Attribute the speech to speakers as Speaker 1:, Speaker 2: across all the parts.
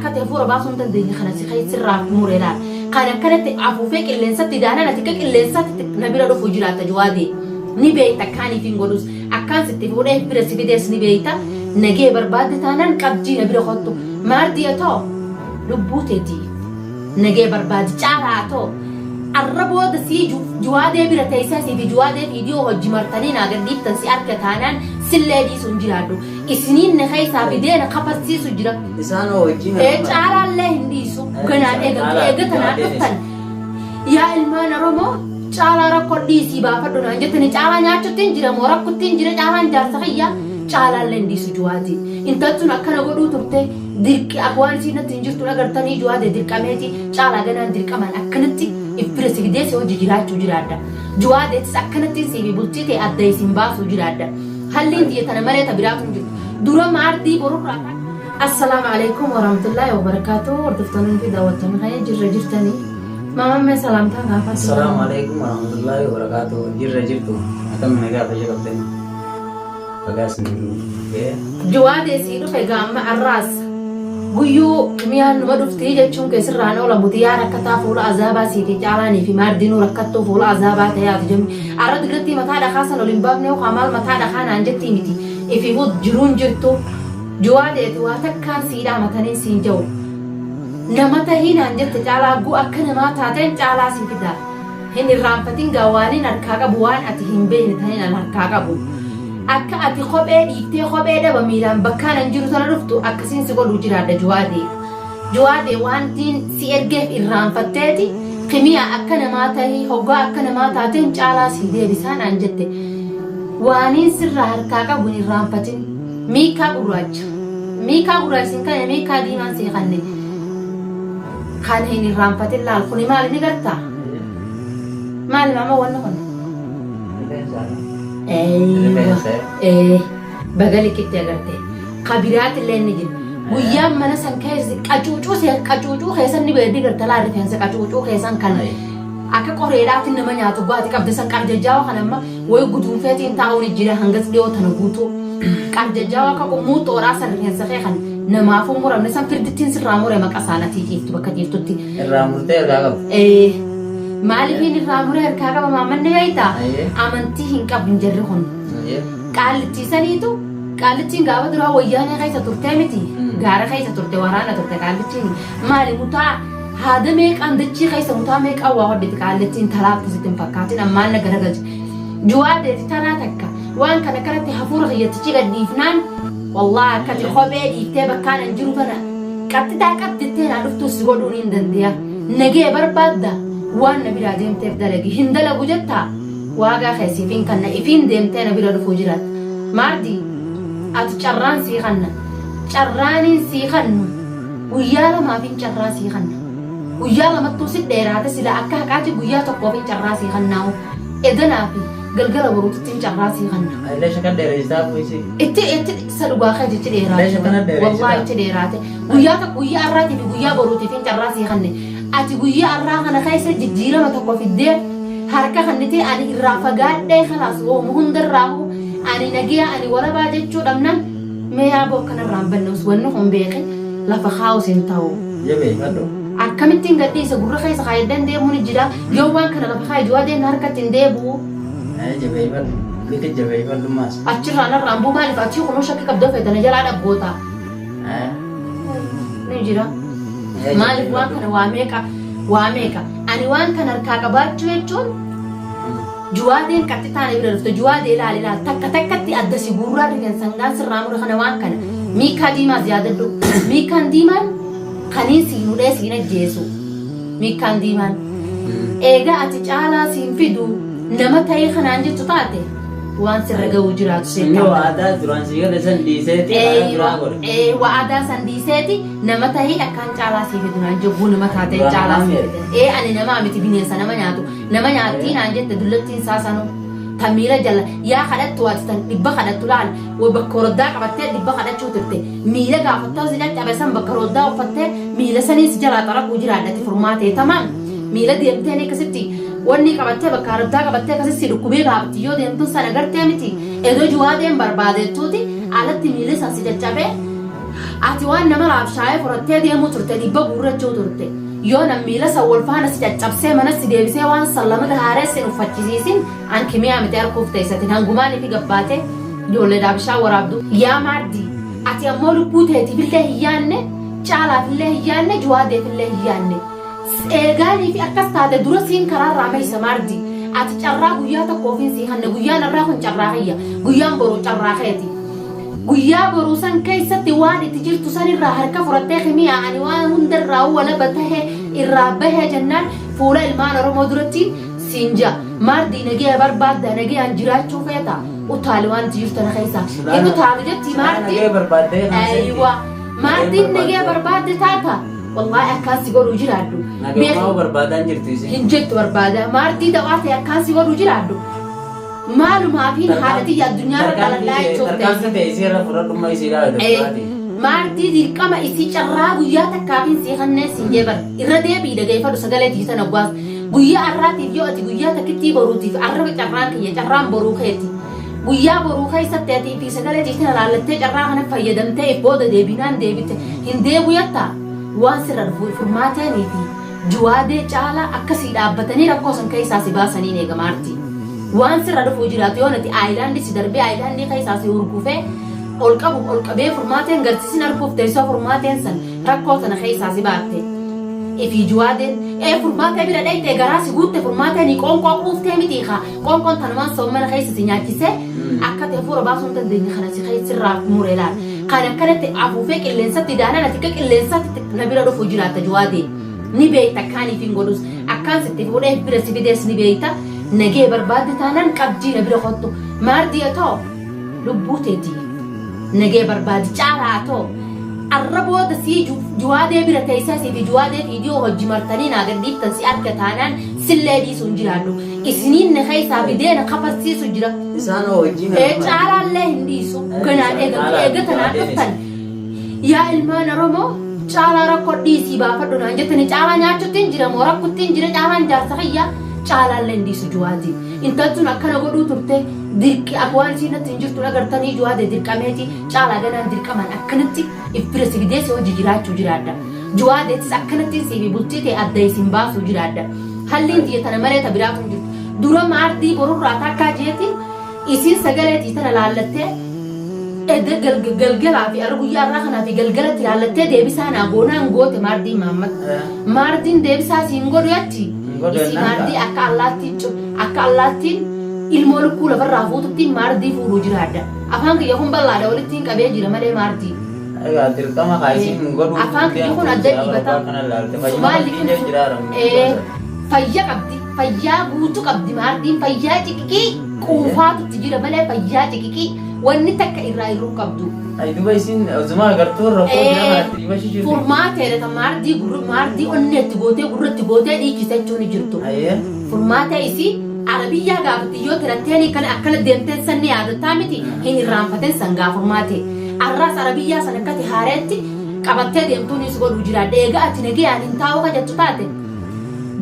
Speaker 1: Akka ati hafuura baasuu hin dandeenye kana si keessirraa mure laal. Kan akkanatti afuufee qilleensatti daanaan ati akka qilleensaatti na bira dhufu jiraatta Juwaadee. Ni beekta akkaaniif hin godhus. Akkaan sitti fuudhee bira si fidees ni beekta. Nagee barbaadde taanaan qabdii na bira kottu. Maardii atoo lubbuu teetii. Nagee barbaadi caalaa atoo. Arra booda sii Juwaadee bira teessee sii fi Juwaadee viidiyoo hojji martanii naa gadhiiftan si arke taanaan sillee dhiisu hin jiraadhu. Isiniin na keessaa fidee na kafarsiisu jira.
Speaker 2: Isaan hoo wajjin
Speaker 1: Ee caalaallee hin dhiisu. Ganaan eega eega tanaan dhuftan. Yaa ilmaan Oromoo caalaa rakkoo dhiisii baafadhu naan jettanii caalaa nyaachutti hin jira moo rakkutti hin jira caalaan jaarsa kiyya caalaallee hin dhiisu juwaati. Intaltun akkana godhuu turte dirqi akka waan isiin natti hin jirtu agartanii juwaate dirqameeti caalaa ganaan dirqamaan akkanatti if bira si fidee si hojii jiraachuu jiraadha. Juwaadeetis akkanatti sii fi bultii ta'e adda isin baasuu jiraadha. Halliin tiyya tana malee ta biraatu hin jirtu. Dura maardii borurraa kan. Assalaamu alaikum warahmatullahi wabarakatuh. Hordoftoonni fi daawwattoonni keenya jirra jirtanii. Maama mee salaamtaa gaafadhu.
Speaker 2: Assalaamu alaikum warahmatullahi wabarakatuh. Jirra jirtu. Akkam nagaa fayya qabdani. Bagaa isin dhufee.
Speaker 1: Juwaadee sii dhufe gaamma arraas. Guyyuu miyaan numa dhuftii jechuun kee sirraan oolamuti yaa rakkataa fuula azaabaa sii fi caalaanii fi maardinuu rakkattuu fuula azaabaa ta'ee ati jemmi. Arra dullatti mataa dhakaa san ol hin baafne yookaan maal mataa dhakaa naan jettii miti. Ifiifuu jiruun jirtu. Juwaadeeti waa takkaan siidhaa mataniin siin ja'u. Nama tahii naan jette caalaa gu akka namaa taateen caalaa sii fidaa. Hin irraanfatin gaa waanin harkaa qabu waan ati hin beekne tanin an harkaa qabu. Akka ati kophee dhiiftee kophee dhaba miilaan bakkaan an jiru tana dhuftu akkasiin si godhuu jiraadha Juwaadee. Juwaadee waantiin si ergeef irraanfatteeti kimiyaa akka namaa tahii hoggaa akka namaa taateen caalaa sii deebisaa naan jette. Waaniin sirraa harkaa qabu hin irraanfatin. Miikaa gurraacha. Miikaa gurraacha siin kanne miikaa diimaan sii kanne. Kan hin irraanfatin laal kuni maali ni gartaa? Maali maama wanni kun?
Speaker 2: Rifeensa.
Speaker 1: Ee baga likitti agarte. Ka biraatillee ni jira. Guyyaan mana san keessa qacuucuu see qacuucuu keessan ni beeddi garta laal rifeensa qacuucuu keessan kan akka qoreedhaatti nama nyaatu baati qabde san qarjajjaawa kan amma wayi guduunfeetiin taa'uun jira hangas dhiyoo tana guutuu. Qarjajjaawa akka qummuuxxoodhaa san rifeensa kee kan namaafuu muramne san firdittiin sirraa mure maqa isaan atii ciiftu bakka ciiftutti.
Speaker 2: Irraa murtee irraa qabu.
Speaker 1: Ee, maaliifin irraa muree harkaa qaba maammanni beektaa?
Speaker 2: Ayyee.
Speaker 1: Amantii hin qabdu jarri kun.
Speaker 2: Ayyee.
Speaker 1: Qaallittiisaniitu qaallittiin gaafa duraa wayyaanee keessa turtee miti. Gaara keessa turte waraana turte qaallittiin. Maali mutaa haada meeqaan dachii keessa mutaa meeqaan waa hodhiti qaallittiin talaaftu sitti hin fakkaatin ammaan na garagalche. Juwaadeeti tanaa takka waan kana kanatti hafuura kiyyattichi gadhiifnaan wallaahi akkati kophee dhiiftee bakkaan an jiru tana qaxxitaa qat jettee naa dhuftuu si godhuun hin dandeeya. Nagee barbaadda waan na biraa deemteef dalagi hin dalagu jettaa waagaa kee siif hin kanna ifiin deemtee na bira dhufuu jiraatta. Maardi ati carraan sii kanna carraaniin sii kannu guyyaa lamaafin carraa sii kanna. Guyyaa lamattuu si dheeraate sila akka haqaati guyyaa tokkoofin carraa sii kannaa'u. Edanaa fi galgala boruutittin carraa sii kanna.
Speaker 2: Leesha kan dheereessitaa kuisi.
Speaker 1: Itti itti isa dhugaa kee jechi dheeraate.
Speaker 2: Leesha kana dheereessitaa.
Speaker 1: Wallaahi itti dheeraate. Guyyaa tokko guyyaa har'aatii fi guyyaa boruutiif hin carraa sii kanne. Ati guyyaa har'aa kana keessa jijjiirama tokko fiddee harka kannitee ani irraa fagaadhee kalaas wooma hundarraahu ani nagiyaa ani walabaa jechuu dhabnaan mee yaaboo akkanarraa hin banne wanni kun beeke lafa kaa'us hin ta'u.
Speaker 2: Jabeeffadhu.
Speaker 1: Akkamittiin gadhiisa gurra keessa kaayaddan deemuu ni jira. Yoo waan kana lafa kaaye du'aa deemna harkatti hin deebi'u.
Speaker 2: Jabeeffadhu. Liki jabeeffadhu maas.
Speaker 1: Achirraa narraan buu maaliif achii kunuu shakki qabdoo feetana jalaa dhabgoota. Ni jira. Maaliif waan kana waa meeqa waa meeqa ani waan kana harkaa qabaachuu jechuun juwaadeen qaxxitaan bira dhufte juwaadee ilaali ilaali takka takkatti adda si guurraa rifeensa hangaan sirraa mure kana waan kana miikaa diimaas yaadadhu miikaan diimaan kaniin siin hudhee siin ajjeesu miikaan diimaan eegaa ati caalaa siin fidu nama ta'ee kanaan jettu taate waan sirra ga'uu jiraatu
Speaker 2: Inni seetaan. waadaa duraan sii gale san dhiiseeti karaa biraa godhe.
Speaker 1: Wa'adaa san dhiiseeti nama tahii akkaan caalaa sii fidu naan jegguu nama taatee
Speaker 2: Duraan
Speaker 1: caalaa
Speaker 2: namaa
Speaker 1: sii
Speaker 2: miidhe.
Speaker 1: fide. Ee ani namaa miti bineensa nama nyaatu nama nyaattii naan jette dullattiin isaa sanuu. Ta miila jala yaa kadhattu ati tan dhibba kadhattu laal wa bakka roddaa qabattee dhibba kadhachuu turte miila gaafattaa si caccabe san bakka roddaa uffattee miila sanii si jalaa xaraquu jiraadhati furmaatee tamaam miila deemteen akkasitti wanni qabattee bakka roddaa qabattee akkasitti si dhukkubee gaafatti yoo deemtuun sana gartee miti edoo juwaadeen barbaadeettuuti alatti miilli san si caccabee Ati waan nama laabshaa'ee furattee deemuu turte dhibba guurrachuu turte. Yoo nan miila san wal faana si caccabsee mana si deebisee waan san lamata haaree sin uffachisiisin an kimiyaa miti harkuuf teessatin hangumaan ifi gabbaatee ijoolleedhaa bishaan waraabdu. Yaa maardii ati ammoo lubbuu teetiifillee hin yaanne caalaafillee hin yaanne juwaadeefillee hin yaanne. Eegaanii fi akkas taate dura siin karaarraa meeysa maardii. Ati carraa guyyaa tokkoofiin sii kanne guyyaan har'aa kun carraa kiyya guyyaan boruu carraa keeti. Guyyaa boruu san keessatti waan itti jirtu san irraa harka furattee kimiyaa ani waan hunda irraa walaba tahe irraa bahe jennaan fuula ilmaan Oromoo duratti siin ja'a. Maardii nagaya barbaadda nagayaan jiraachuu feeta utaali waan itti jirtu tana keessaa. Hin utaalu jetti maardii.
Speaker 2: Nagaya barbaaddee kan seenti.
Speaker 1: Aywa. Maardiin nagaya barbaadde taata. Wallaahi akkaan si godhuu jiraadhu.
Speaker 2: Nagayumaa barbaadaan jirtu isin.
Speaker 1: Hin jettu barbaada. Maardii dawaa ta'e akkaan si godhuu jiraadhu. Maalumaafiin haadha tiyya addunyaarra dhaladhaa jechuuf ta'e.
Speaker 2: Tarkaanfii ta'e isii irra fudhadhummaa isii dhaabate.
Speaker 1: Maardii dirqama isii carraa guyyaa takkaafiin sii kanneen siin jee bar irra deebi'i dhaggeeffadhu sagalee tiyya tana gwaas guyyaa har'aatiif yoo ati guyyaa takkittii boruutiif arraba carraan kiyya carraan boruu keeti guyyaa boruu keessatti ati fi sagalee tiyya tana laallattee carraa kana fayyadamtee if booda deebinaan deebite hin deebu yatta waan sirra dhufu furmaateenii fi juwaadee caalaa akkasii dhaabbatanii rakkoo san keessaa si baasaniin eega maartii. Waan sirra dhufuu jiraatu yoo nati aayilaandii si darbee aayilaandii keessaa si hurgufee ol qabu ol qabee furmaateen garsiisin arguuf teessoo furmaateen san rakkoo sana keessaa si baatte. Ifii juwaadeen ee furmaatee bira dhayxee garaa si guutte furmaateen qoonqoo quuftee miti kaa qoonqoon tanumaan soommana keessa si nyaachisee akka ta'e fuura baasuu hin dandeenye kana si keessirraa mure laal. Kan akkanatti afuufee qilleensatti daanaan ati akka qilleensatti na bira dhufu jiraatta juwaadee. Ni beekta akkaaniif hin godhus akkaan sitti fuudhee bira si fidees ni beekta nagee barbaadde taanaan qabdii na bira kottu maardii atoo lubbuu teetii nagee barbaadi caalaa atoo arra booda sii juwaadee bira teessee sii fi juwaadee viidiyoo hojii martanii naa gadhiiftan si arga taanaan sillee dhiisuu hin jiraadhu isiniin na keessaa fidee na kafarsiisu jira.
Speaker 2: Isaan hojii
Speaker 1: Caalaallee hin dhiisu ganaan eega eega tanaan dhuftan yaa ilmaan Oromoo caalaa rakkoo dhiisii baafadhu naan jettanii caalaa nyaachuutti hin jira moo rakkutti hin jira caalaan jaarsa kiyya caalaallee hin dhiisu juwaati. Intalli sun akkana godhuu turte dirqi akka waan isiin natti hin jirtu agartanii juwaate dirqameeti caalaa ganaan dirqamaan akkanatti if bira si fidee si hojii jiraachuu jiraadha. Juwaadeetis akkanatti si fi bultii ta'e adda isin baasuu jiraadha. Halliin tiyya tana malee ta biraatu hin jirtu. Dura maardii borurraa takkaa jeetiin isiin sagalee tiyya tana laallattee edda galgalaa fi arra guyyaa irraa kanaa fi galgalatti laallattee deebisaa naa goonaan goote maardiin Mahammad. Maardiin deebisaa siin godhu jetti. Isii maardii akka allaattiin akka allaattiin ilmoo lukkuu lafarraa fuututti maardii fuudhuu jiraadha. Afaan kiyya kun bal'aadha walitti hin qabee jira malee maardii.
Speaker 2: Egaa dirqama kaa isiin hin godhuu.
Speaker 1: Afaan kiyya kun adda dhibata. Maalli kun fayya qabdi fayyaa guutuu qabdi maardiin fayyaa ciqiqii quufaatutti jira malee fayyaa ciqiqii wanni takka irraa hir'uu qabdu.
Speaker 2: Ay duba isin osuma agartuu rakkoo jira kanatti dhibashii jirti.
Speaker 1: Furmaateedha ta maardii gurra maardii onneetti gootee gurratti gootee dhiichise jechuun ni jirtu.
Speaker 2: Ayyee.
Speaker 1: Furmaata isii arabiyyaa gaafatti yoo tiratteeni kana akkana deemteen san ni yaadataa miti hin irraanfateen san gaa furmaate. Arraas arabiyyaa san akkati haareetti qabattee deemtuunis godhuu jiraadha. Egaa ati nagayaan hin taa'u ka jettu taate.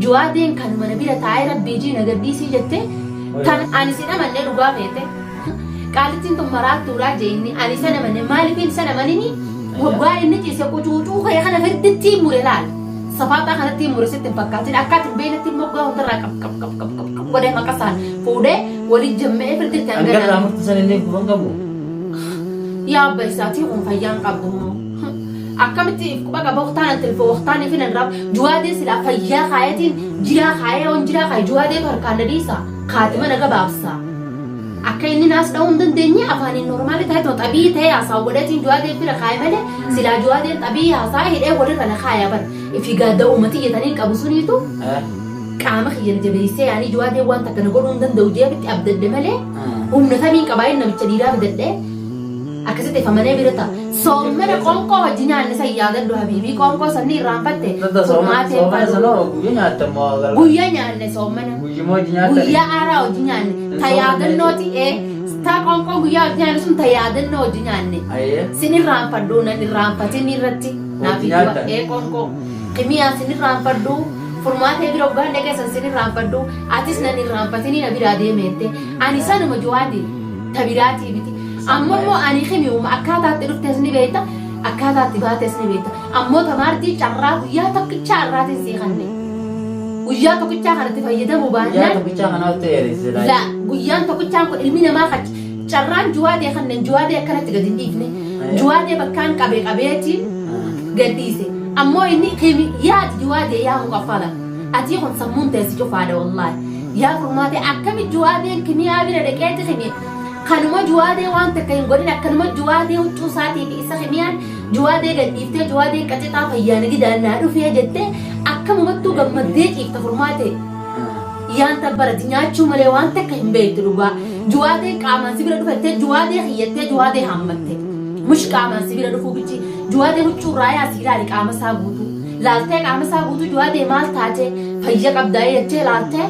Speaker 1: Juwaadeen kanuma na bira taa'ee rabbii jii na gadhiisii jettee kan ani sin amannee dhugaa feete. Qaalittiin tun maraattuudhaa jee inni ani isa namanne maaliifin isa namanini waggaa inni ciise qucuucuu kee kana firditti mure laal. Safaaxaa kanatti mure sitti hin fakkaatin akka ati hin beeknetti moggaa hundarraa qab qab qab qab qab qab godhee maqasaan fuudhee waliin jamma'ee firditti
Speaker 2: Hangarraa
Speaker 1: hangana.
Speaker 2: murtu san inni guban qabu.
Speaker 1: Yaa abba isaatii kun fayyaan qabdu moo. Akkamitti if quba qaba waqtaan an tilfoo waqtaan ifin an raab juwaadee silaa fayyaa kaayatiin jiraa kaayee on jiraa kaayee juwaadee harkaan na dhiisa kaatima na gabaabsa. Akka inni naas dha'uu hin dandeenye afaaniin normaali ta'e too xabii ta'e haasaa godheetiin juwaadee bira kaaye malee silaa juwaadeen xabii haasaa hidhee walirra na kaaya bar ifi gaadda uummati jetanii qabu suniitu qaama kiyya na jabeessee yaanii juwaadeen waan takka na godhuu hin danda'u jeebitti abdadhe malee humna tamiin qabaa inni namicha dhiiraa fidadhee akkasitti ifamanee bira ta'a. Soommana qoonqoo hojii nyaanne san yaadadhu habiibii qoonqoo sanni irraanfatte furmaatee
Speaker 2: Soomana
Speaker 1: fadhu.
Speaker 2: sanoo guyyaa nyaattamoo galgala.
Speaker 1: Guyyaa nyaanne soommana.
Speaker 2: Guyyuma hojii nyaatani.
Speaker 1: Guyyaa aaraa hojii nyaanne. Ta yaadannooti ee ta qoonqoo guyyaa hojii nyaanne sun ta yaadannoo hojii nyaanne.
Speaker 2: Ayyee.
Speaker 1: Sin irraanfadhu nan irraanfatin irratti. Naaf
Speaker 2: Hojii nyaattan.
Speaker 1: ee qoonqoo. Kimiyaa sin irraanfadhu furmaatee bira hoggaan dhaqee san sin irraanfadhu atis nan irraanfatini na biraa deemeette. Ani sanuma juwaadi ta biraatii miti. Amma immoo ani himiuma akkaataatti dhuftes ni beekta. Akkaataa itti baates ni beekta. Ammoo tamaartii carraa guyyaa tokkichaa irraatiin sii kanne. Guyyaa tokkichaa kanatti fayyadamuu
Speaker 2: Guyyaa
Speaker 1: baannaan
Speaker 2: tokkichaa kana ta'e silaa.
Speaker 1: La guyyaan tokkichaan kun ilmi namaa kachi carraan juwaadee kanneen juwaadee akkanatti gadi hin dhiifne. Juwaadee bakkaan qabe qabeeti gad dhiise. Ammoo inni kimi yaadi juwaadee yaa muqaffala. Atii kun sammuun teessi cufaadha wallaahi. Yaa furmaatee akkami juwaadeen kimiyaa bira dhaqeeti kimi Kanuma juwaadee waan takka hin godhin akkanuma juwaadee huccuu isaatii fi isa kimiyaan juwaadee gad dhiiftee juwaadeen qaxixaa fayyaa nagidaan naa dhufee jettee akkamumattuu gammaddee ciifta furmaatee. Yaan tabbarati nyaachuu malee waan takka hin beektu dhugaa. Juwaadeen qaamaan si bira dhufettee juwaadee kiyyattee juwaadee haammatte. Mush qaamaan si bira dhufuu bichi juwaadee huccuu irraa yaasii ilaali qaama isaa guutuu. Laaltee qaama isaa guutuu juwaadee maal taatee fayya qabdaa jettee laaltee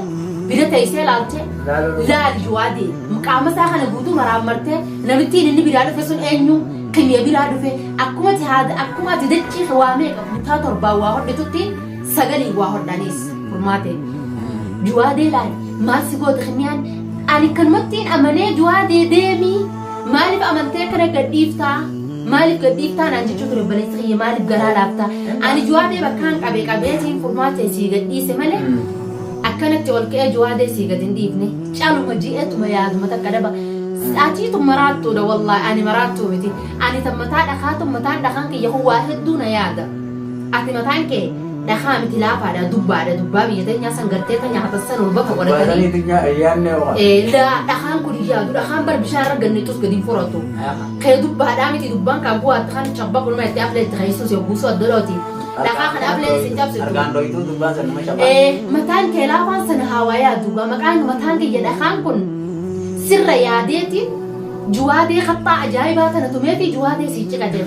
Speaker 1: bira teessee laaltee laali juwaadee. Qaama isaa kana guutuu maraammartee namittiin inni biraa dhufe sun eenyu kimiya biraa dhufe akkuma ati haada akkuma ati dachii waa meeqa mutaa torbaan waa hodhitutti sagalii waa hodhaniis furmaate. Juwaadee laali maal si goote kimiyaan ani kanumattiin amanee juwaadee deemii maaliif amantee akkana gad dhiiftaa maaliif gad dhiiftaa naan jechuu ture obboleessi kiyya maaliif garaa laaftaa ani juwaadee bakkaan qabe qabeetiin furmaatee sii gad dhiise malee akkanatti ol ka'ee juwaadee sii gad hin dhiifne. Caluma je'etuma yaaduma takka dhaba. Atiitu maraattuudha wallaahi ani maraattuu miti. Ani tan mataa dhakaatu mataan dhakaan kiyya kun waa hedduu na yaada. Ati mataan kee dhakaa miti laafaadha dubbaadha dubbaa biyya teenyaa san gartee ta nyaatan san ol bakka godhatanii. Laa dhakaan kun hin yaadu dhakaan bar bishaan irra gannixus gadi hin furatu. Kee dubbaadhaa miti dubbaan kaa bu'aatti kan cabba kulma itti aflee itti keessus yogguu addolooti. Dhakaa kana afleen isin cabsitu.
Speaker 2: Harkaan dhoytuu dubbaan san nama cabaa.
Speaker 1: Mataan kee laafaan sana haa waa yaadu gaa maqaan mataan kiyya dhakaan kun sirra yaadeeti juwaadee kattaa ajaa'ibaa tana tumeefi juwaadee sii ciqa jedhe.